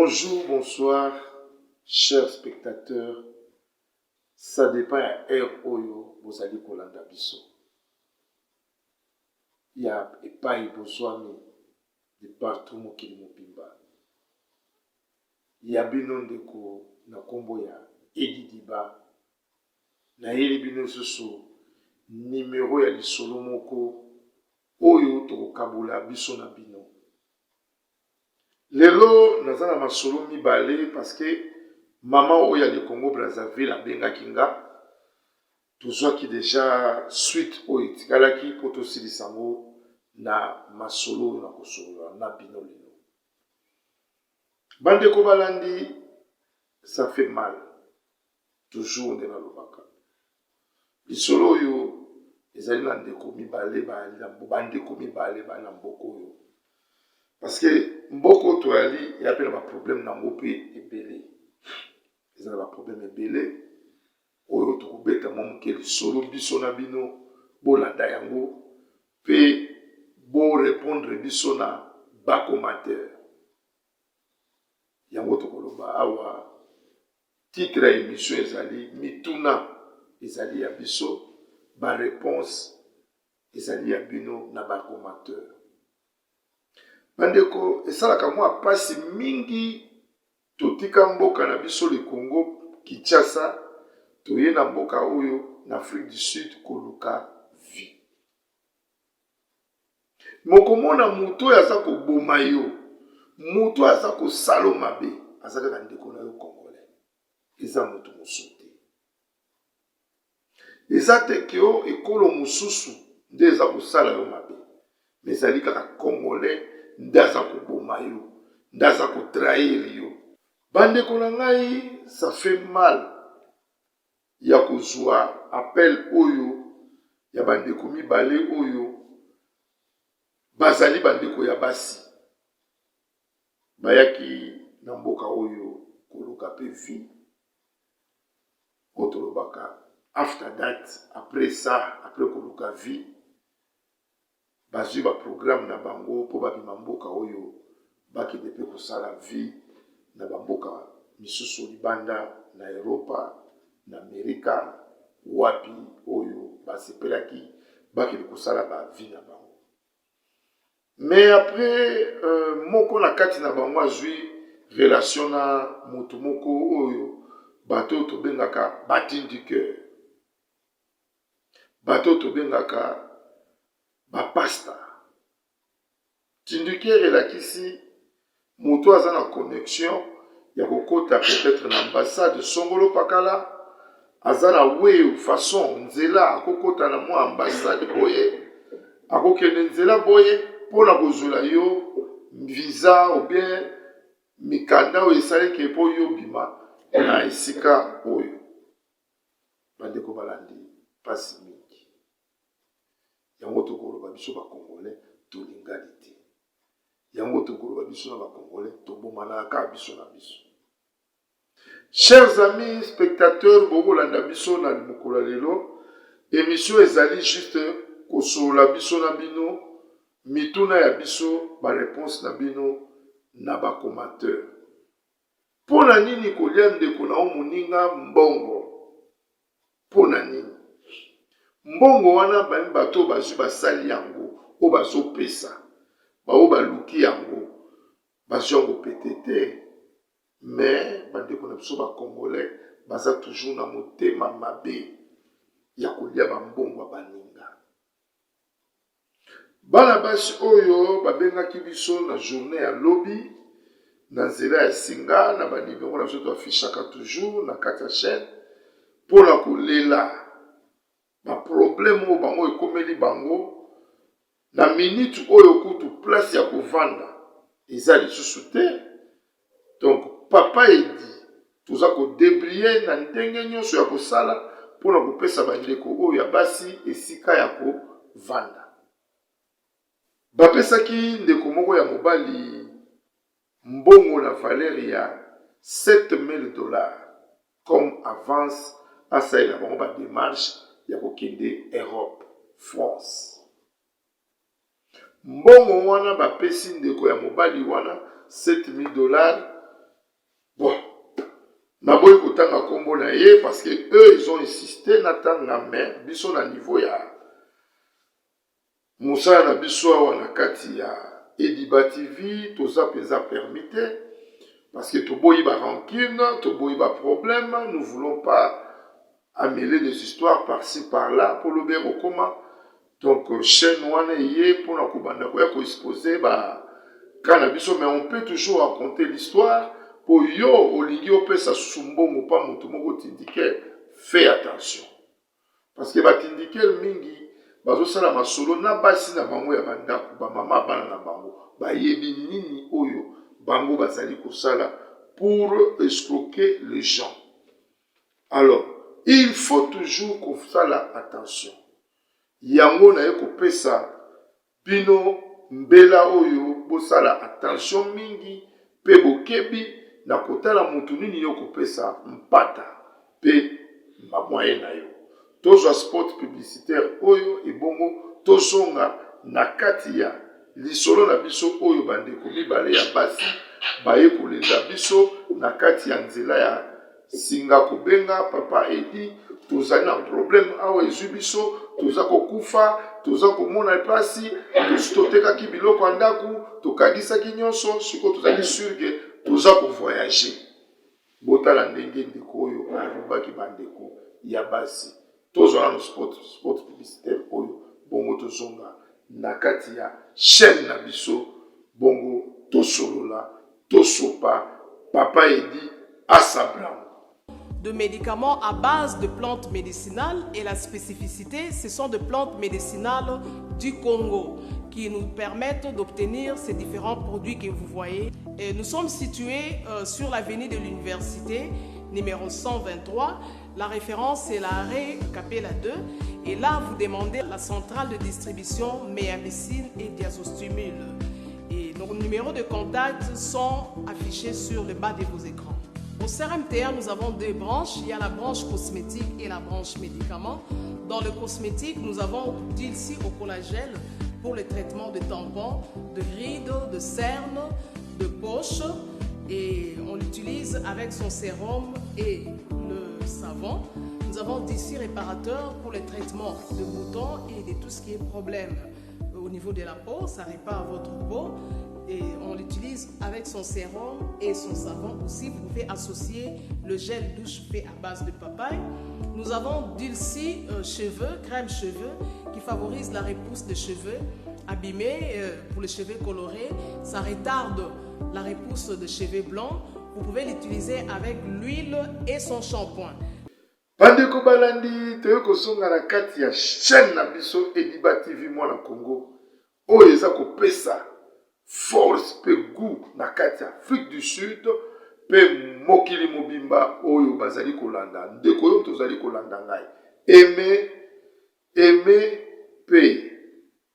Bonjour, bonsoir, chers spectateurs. Ça dépend ya heure oyo bozali kolanda biso. Ya epai bozwami de partout mokili mobimba. Ya bino ndeko na kombo ya Edi Diba. Nayeli bino lisusu numero ya lisolo moko oyo tokokabola biso na bino. Lelo naza na masolo mibale parce que mama oyo ya le Congo Brazzaville abengaki nga, tozwaki dejà suite oyo etikalaki mpo tosilisa yango na masolo oyo nakosolola na bino lelo. Bandeko balandi, ça fait mal toujours nde nalobaka lisolo oyo ezali na ndeko mibale bandeko mibale bali na mboka oyo parce que mboka oyo toyali eya mpe na baproblème na yango mpe ebele, eza na baproblème ebele oyo tokobeta mwa moke lisolo biso na bino, bolanda yango mpe borépondre biso na bacommentaire. Yango tokoloba awa. Titre ya emission ezali mituna ezali ya biso, ba reponse ezali ya bino na ba commentaire. Bandeko, esalaka mwa pasi mingi totika mboka na biso le Congo Kinshasa, toye na mboka oyo na Afrique du Sud koluka vie. Mokomona moto oyo aza koboma yo, moto oyo aza kosala yo mabe, aza kaka ndeko na yo congolais, eza moto mosusu te. Eza te ke o ekolo mosusu nde eza kosala yo mabe, mais ezali kaka congolais nde aza koboma yo, nde aza kotrahir yo. Bandeko na ngai, ça fait mal ya kozua appel oyo ya bandeko mibale oyo bazali bandeko ya basi bayaki na mboka oyo koluka pe vie oyo tolobaka after that, après ça, après koluka vie, bazwi ba programme na bango mpo babima mboka oyo bakende mpe kosala vie na bamboka misusu libanda na Europa, na Amerika, wapi oyo basepelaki bakende kosala ba vie na bango. Mais après moko na kati na bango azwi relation na moto moko oyo bato oyo tobengaka batindikeur, bato oyo tobengaka bapasta. Tindikeur elakisi moto aza na connexion ya kokota peut-être na ambassade songolo pakala, aza na we façon nzela akokota na mwa ambassade boye, akokende nzela boye mpona kozwela yo visa ou bien mikanda oyo esalaki mpo yo bima na esika oyo. Bandeko balandi, mpasi mingi yango tokoloba biso bacongolais tolingani te, yango tokoloba biso na bacongolais tobomanaka kaka biso na biso. Chers amis spectateurs, bokolanda biso na mokolo ya lelo. Émission ezali juste kosolola biso na bino, mituna ya biso, baréponse na bino na bacommentaire. Mpo na nini kolia ndeko na yo moninga mbongo? Mpo na nini mbongo wana? Bani bato oyo bazwi basali yango, oyo bazopesa baoyo baluki yango, bazwi yango pete te. Mais bandeko na biso bacongolais baza toujours na motema mabe ya kolia bambongo ya baninga. Bana basi oyo babengaki biso na journée ya lobi na nzela ya singa na banimero na biso toafishaka toujours na kati ya chaîne mpona kolela baproblème oyo bango ekomeli bango na minute oyo, kutu place ya kovanda eza lisusu te. Donc papa Edi, toza kodébrouiller na ndenge nyonso ya kosala mpona kopesa bandeko oyo ya basi esika ya kovanda. Bapesaki ndeko moko ya mobali mbongo na valeur ya 7000 $ comme avance, asalela bango badémarche ya kokende Europe, France. Mbongo wana bapesi ndeko ya mobali wana, 7000 $. Bon, naboyi kotanga nkombo na ye parce que eux ils ont insisté natanga, mais biso na niveau ya mosala na biso awa na kati ya Ediba TV, toza mpenza permis te parce que toboyi barancune, toboyi baproblème. Nous voulons pas amêler des histoires par-ci par-là po lobi ekokoma. Donc chaîne wana eye mpona kobanda koya koexposer baka na biso, mais on peut toujours raconter l'histoire. Mpo yo olingi opesa susu mbongo mpa motu moko tindike, fais attention, parce que batindikele mingi bazosala masolo na basi na bango ya bandako, bamama bana na bango bayebi nini oyo bango bazali kosala pour escroquer les gens. Alors il faut toujours kosala attention. Yango naye kopesa bino mbela oyo, bosala attention mingi mpe bokebi na kotala motu nini yo kopesa mpata mpe bamoyen na yo. Tozwa spot publicitaire oyo, ebongo tozonga na kati ya lisolo na biso oyo bandeko mibale ya basi baye kolenda biso na kati ya nzela ya singa kobenga: "Papa Edi, tozali na problème awa, ezwi biso, toza kokufa, toza komona mpasi. Tosi totekaki biloko ya ndako, tokangisaki nyonso, sikoyo tozali sûr que toza kovoyager." Botala ndenge ndeko oyo alobaki bandeko ya basi. Tozwa nano spot publicitaire oyo, bongo tozonga na kati ya chaîne na biso, bongo tosolola, tosopa papa Edi Asabram. De médicaments à base de plantes médicinales et la spécificité, ce sont de plantes médicinales du Congo qui nous permettent d'obtenir ces différents produits que vous voyez. Et nous sommes situés sur l'avenue de l'université, numéro 123. La référence, c'est l'arrêt Capella 2. Et là, vous demandez la centrale de distribution Méamicine et Diazostimule. Et nos numéros de contact sont affichés sur le bas de vos écrans. Au CRMTA, nous avons deux branches. Il y a la branche cosmétique et la branche médicaments. Dans le cosmétique, nous avons Dilcy au collagène pour le traitement de tampons, de rides, de cernes, de poches. Et on l'utilise avec son sérum et le savon. Nous avons Dilcy réparateur pour le traitement de boutons et de tout ce qui est problème au niveau de la peau. Ça répare votre peau et on l'utilise avec son sérum et son savon aussi. Vous pouvez associer le gel douche fait à base de papaye. Nous avons Dulci cheveux, crème cheveux, qui favorise la repousse des cheveux abîmés pour les cheveux colorés. Ça retarde la repousse de cheveux blancs. Vous pouvez l'utiliser avec l'huile et son shampoing. Bandeko balandi, toyei kozonga na kati ya chaîne na biso Ediba TV Mwana Congo, oyo eza kopesa force mpe goût na kati ya Afrique du Sud mpe mokili mobimba oyo bazali kolanda. Ndeko oyo tozali kolanda ngai, aime, aime mpe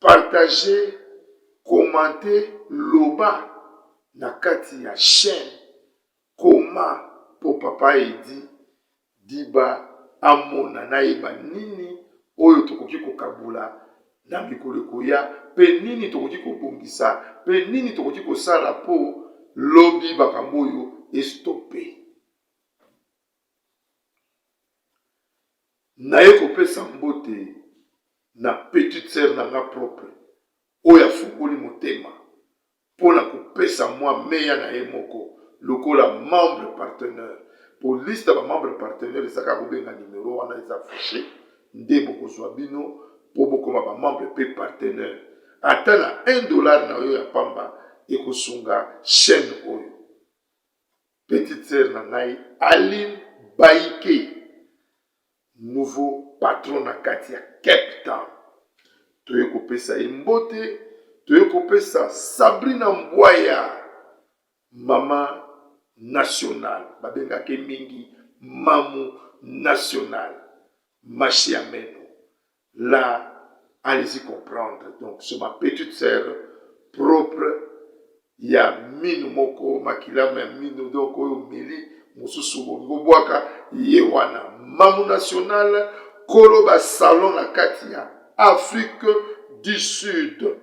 partage, commente, loba na kati ya chaîne, koma mpo papa Edi Diba amona, nayeba nini oyo tokoki kokabula na mikolo ekoya, mpe nini tokoki kobongisa, mpe nini tokoki kosala mpo lobi makambo oyo estope. Naye kopesa mbote na petite sœur na nga propre oyo afungoli motema mpo na kopesa mwa meya na ye moko lokola membre partenaire. Po liste ya bamembre partenaire eza kaka kobenga numero wana eza affiché nde bokozwa bino mpo bokoma bamembre mpe partenaire. Ata na 1 $ na yo ya pamba ekosunga chaîne oyo. Petite sœur na ngai Aline Baike, nouveau patron na kati ya Cape Town, toye kopesa ye mbote. Toye kopesa Sabrina Mbwaya, mama national, babengaki mingi mamu national mashi ya meno. Là, allez-y comprendre. Donc c'est ma petite sœur propre ya minu moko, makilama ya minu. Donc oyo meli mosusu bobwaka ye wana, mamu national, kolo basalon na kati ya Afrique du Sud.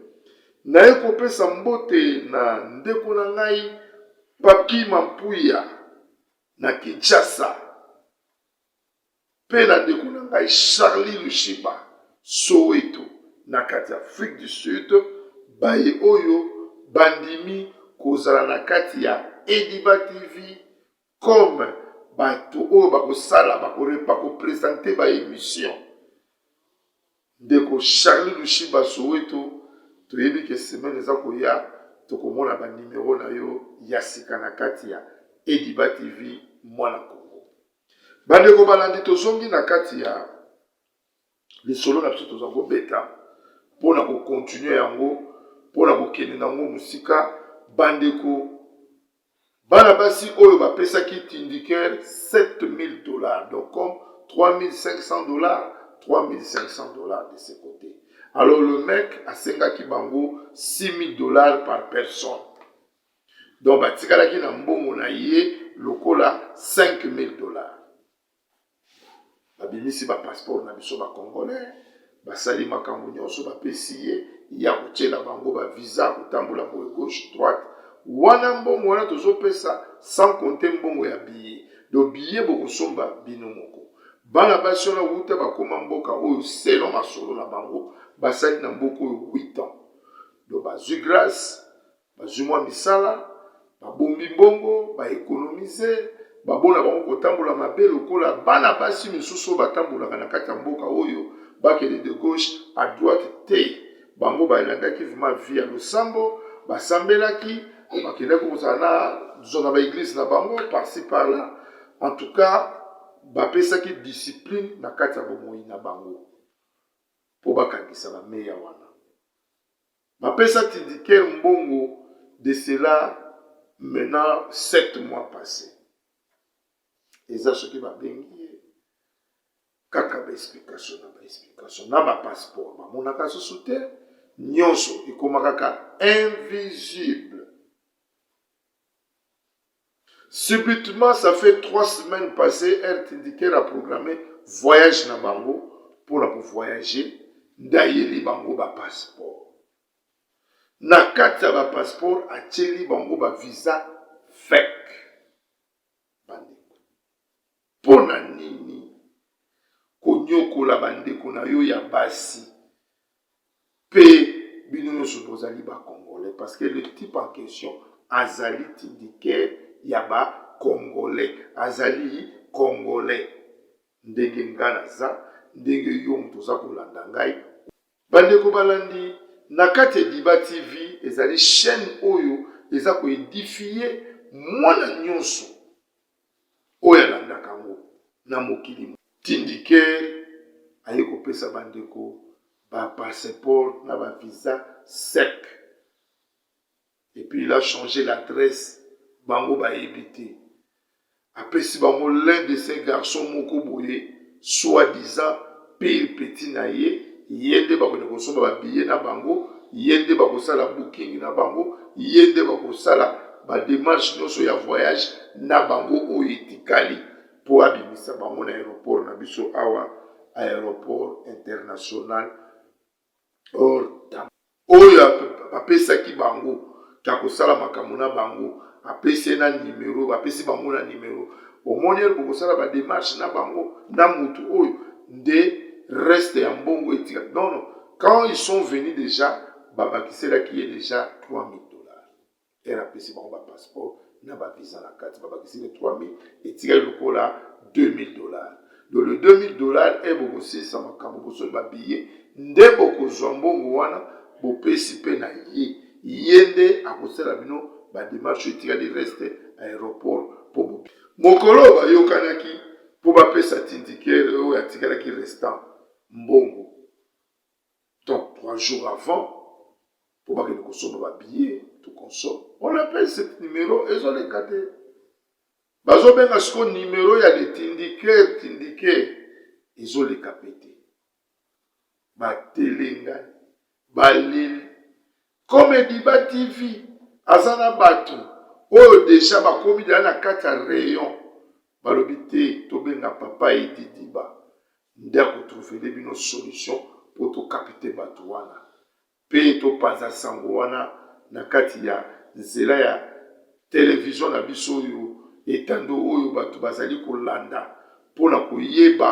Naye kopesa mbote na ndeko na ngai Papi Mampuya. na Kinshasa mpe na ndeko na ngai Charlie Lushiba Soweto na kati ya Afrique du Sud, baye oyo bandimi kozala na kati ya Ediba TV comme bato oyo bakosala bakopresente ba emission. Ndeko Charlie Lushiba Soweto, toyebi ke semaine eza koya tokomona ba numero na yo ya sika na kati ya Ediba TV mwana Congo. Bandeko balandi, tozongi na kati ya lisolo na biso toza kobeta mpo na kokontinue yango, mpo na kokende na yango mosika. Bandeko bana basi oyo bapesaki Tindiker 7000 $, donc comme 3500 $, 3500 $ de ce côté. Alors le mec asengaki bango 6000 $ par personne, donc batikalaki na mbongo na ye lokola 5000 $. Babimisi bapasseport na biso bacongolais, basali makambo nyonso, bapesi ye ya kotiela bango bavisa, kotambola boye gauche droite. Wana mbongo wana tozopesa sans compter mbongo ya billet. Donc billet bokosomba bino moko. Bana basi wana wuta bakóma mboka oyo, selon masolo na bango, basali na mboka oyo 8 ans. Donc bazwi grâce, bazwi mwa misala, babombi mbongo, baéconomiser, babona bango kotambola mabe lokola bana basi misusu oyo batambolaka na kati ya mboka oyo, bakende de gauche à droite te. Bango balandaki vraiment vie ya losambo, basambelaki, bakendaki kozala na zona baéglise na bango par-ci par-là. En tout cas bapesaki discipline na kati ya bomoi na bango mpo bakangisa bameya wana. Bapesa Tindiker mbongo de cela maintenant 7 mois passé. Eza soki babengi ye kaka baexplication na baexplication na bapasseport, bamonaka susu te, nyonso ekóma kaka invisible. Subitement, ça fait 3 semaines passées, Air Tindiker a programmé voyage na bango mpona kovoyager. Nde ayeli bango bapasseport. Na kati ya bapasseport atieli bango bavisa fake. Bandeko, mpo na nini konyokola bandeko na yo ya basi? Mpe bino nyonso bozali bacongolais, parce que le type en question azali tindiker ya bacongolais, azali congolais ndenge nga naza, ndenge yo moto oza kolanda ngai. Bandeko balandi, na kati ya Ediba TV, ezali chaîne oyo eza koédifier mwana nyonso oyo alandaka yango na mokili. Tindiker aye kopesa bandeko bapasseport na bavisa sec et puis il a changé l'adresse, bango bayebi te. Apesi bango l'un de ces garçons moko boye, soi-disant pire petit na ye. Ye nde bakende kosomba babillet na bango, ye nde bakosala booking na bango, ye nde bakosala badémarche nyonso ya voyage na bango oyo etikali mpo abimisa bango na aéroport na biso awa, aéroport international or oyo apesaki bango ya kosala makambo na bango. Apesi ye na nimero, bapesi bango na nimero. Omoni ere bokosala badémarche na bango na mutu oyo nde reste ya mbongo etika. Non, non, quand ils sont venus déjà, babakiselaki ye déjà 3000 $. Ere apesi bango bapasseport na bavisa na kati, babakiseli 3000, etikali lokola 2000 $. Donc le 2000 $, e bokosilisa makambo, bosoli babillet, nde bokozwa mbongo wana, bopesi mpe na ye. Ye nde akosala bino badémarche oyo etikali reste aéroport. Mpo mokolo oyo bayokanaki mpo bapesa tindikere oyo atikalaki restant mbongo, donc 3 jours avant mpo bakende kosomba babillet, tout consort, on appelle cette numéro, ezoleka te. Bazobenga sikoyo numéro ya le tindiker, tindiker ezoleka pe te. Batelengani, baleli. Comme Ediba TV aza na bato oyo déjà bakomi deja na kati ya rayon, balobi te, tobenga papa Edi Diba nde akotrouvele bino solution mpo tocapter bato wana mpe topanza sango wana na kati ya nzela ya televizio na biso oyo. Etando oyo bato bazali kolanda mpo na koyeba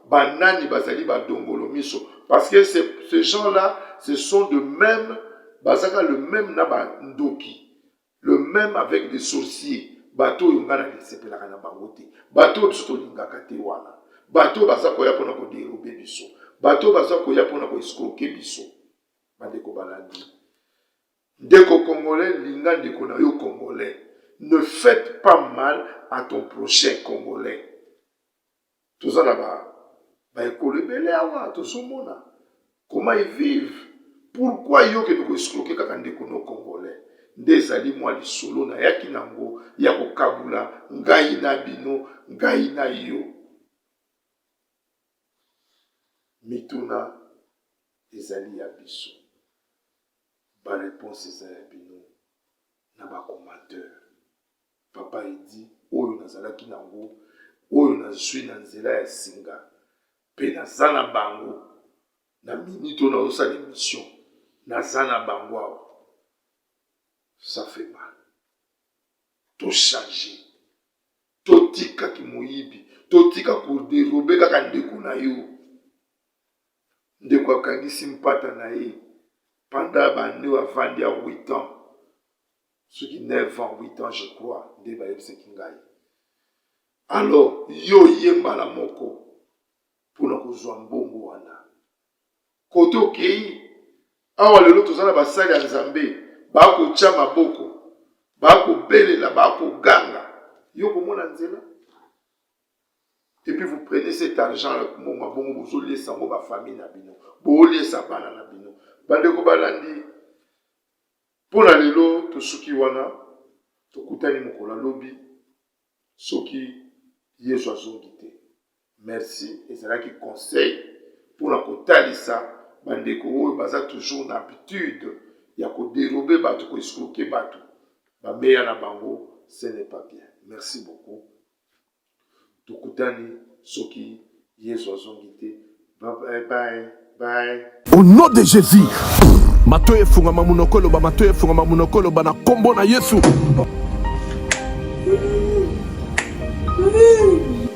banani bazali badongolo miso parce que ces gens là ce sont de même bazaka le même na bandoki le même avec des sorciers bato oyo ngai nasepelaka na bango te bato oyo biso tolingaka te wana bato oyo baza koya mpona koderobe biso bato oyo baza koya mpona koescroke biso bandeko balandi Ndeko congolais linga ndeko na yo congolais ne faites pas mal à ton prochain congolais toza na ba ba ekolo ebele awa tozomona comment ils vivent pourquoi yo okende ko escroquer kaka ndeko no congolais nde ezali mwa lisolo nayaki nango ya kokabula ngai na bino ngai na yo mituna ezali ya biso Ba reponse eza ya bino na ba commenteur. Papa Eddy oyo nazalaki nango oyo nazui na nzela ya singa pe naza na bango na minute oyo nazosala emission naza na bango awa ça fait mal. To changer totika kimoyibi totika koderobe kaka ndeko na yo. Ndeko akangisi mpata na ye pendant ba annee oyo avandi ya 8 ans soki 9 ans 8 ans je crois nde bayebisaki ngai alors yo oye mbala moko mpona kozwa mbongo wana kote okei awa lelo toza na basali ya nzambe bakotya maboko bakobelela bakoganga yo komona nzela Et puis vous prenez cet argent là mbongo ya bongo bozoliesa yango ba famille na bino booliesa bana na bino bandeko balandi mpo na lelo tosuki wana tokutani mokolo ya lobi soki yesu azongi te merci ezalaki conseil mpo na kotalisa bandeko oyo baza toujours na habitude ya koderobe bato koescroke bato bameya na bango ce n'est pas bien merci beaucoup Tokutani soki Yesu azongi te. Bye bye bye. Au nom de Jesus. Matoyi efungama munoko eloba matoyi efungama munoko eloba na kombo na Yesu.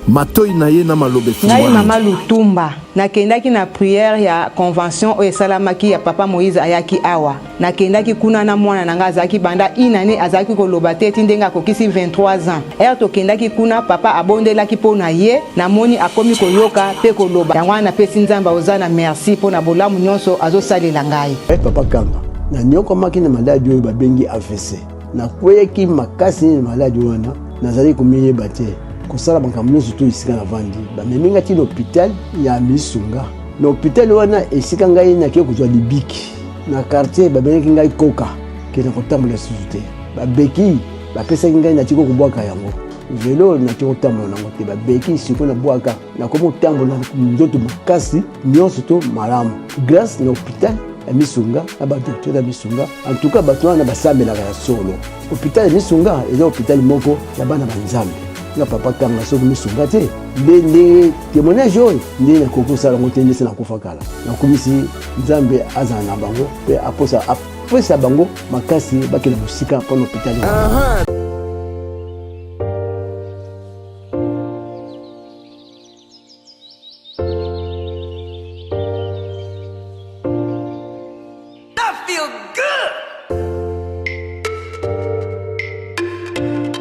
Matoyi na ye na maloba Ngai mama Lutumba nakendaki na prière ya convention oyo esalamaki ya papa Moïse ayaki awa Nakendaki kuna na mwana na ngai azalaki banda une annee azalaki koloba te ti ndenge akokisi 23 ans. Heure tokendaki kuna papa abondelaki po na ye, namoni akomi koyoka pe koloba. Yango wana napesi Nzambe Hozana merci po na bolamu nionso azosalela ngai. Hey papa Kanga, nanyokwamaki na maladi oyo babengi AVC. Nakweyaki makasi na maladi wana, nazalaki komiyeba te, kosala makambo nyonso to esika navandi. Bamemi ngai ti na hopital ya Misunga. Na hopital wana esika ngai nakei kozwa libiki. Na quartier babengaki ngai koka ke na kotambola lisusu te. Babeki bapesaki ngai natiki kobwaka yango. Velo natiki kotambola nango te. Babeki sikoyo nabwaka, nakomi kotambola nzoto makasi nyonso to malamu grâce na hôpital ya Misunga na ba docteur ya Misunga. En tout cas bato wana basambelaka ya solo. Hôpital ya Misunga eza hôpital moko ya bana ba Nzambe. Nga papa kanga soki Misunga te nde ndenge témoignage oyo nde nakoki kosala yango te nde se nakufa kala. Nakumisi Nzambe azala na bango mpe aposa apesa bango makasi bakende mosika mpo na hôpital wana.